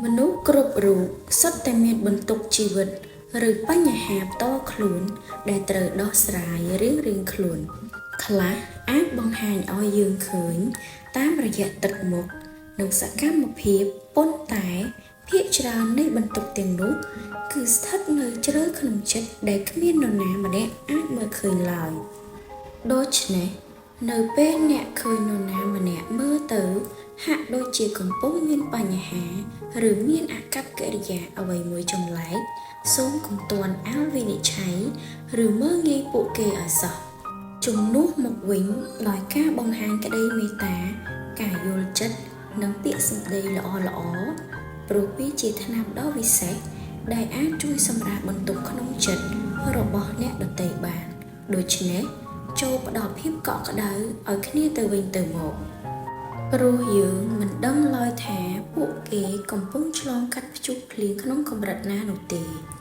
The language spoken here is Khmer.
មនុស្សគ្រប់រូបសុទ្ធតែមានបន្ទុកជីវិតឬបញ្ហាផ្ទាល់ខ្លួនដែលត្រូវដោះស្រាយរៀងៗខ្លួន ខ្លះអាចបង្ហាញឲ្យយើងឃើញតាមរយៈទឹកមុខនិងសកម្មភាពប៉ុន្តែភាគច្រើននៃបន្ទុកទាំងនោះគឺស្ថិតនៅជ្រៅក្នុងចិត្តដែលគ្មាននរណាម្នាក់អាចមើលឃើញឡើយដូច្នេះនៅពេលអ្នកឃើញនរណាម្នាក់មើលទៅហាក់ដូចជាកំពុងមានបញ្ហាឬមានអាកប្បកិរិយាអ្វីមួយចម្លែកសូមកុំទាន់អាលវិនិច្ឆ័យឬមើលងាយពួកគេឲ្យសោះជំនួសមកវិញដោយការបង្ហាញក្តីមេត្តាការយល់ចិត្តនិងពាក្យសម្ដីល្អៗព្រោះវាជាថ្នាំដ៏វិសេសដែលអាចជួយសម្រាលបន្ទុកក្នុងចិត្តរបស់អ្នកដទៃបានដូច្នេះចូរផ្ដល់ភាពកក់ក្ដៅឲ្យគ្នាទៅវិញទៅមកព្រោះយើងមិនដឹងឡើយថាពួកគេកំពុងឆ្លងកាត់ព្យុះភ្លៀងក្នុងកម្រិតណានោះទេ។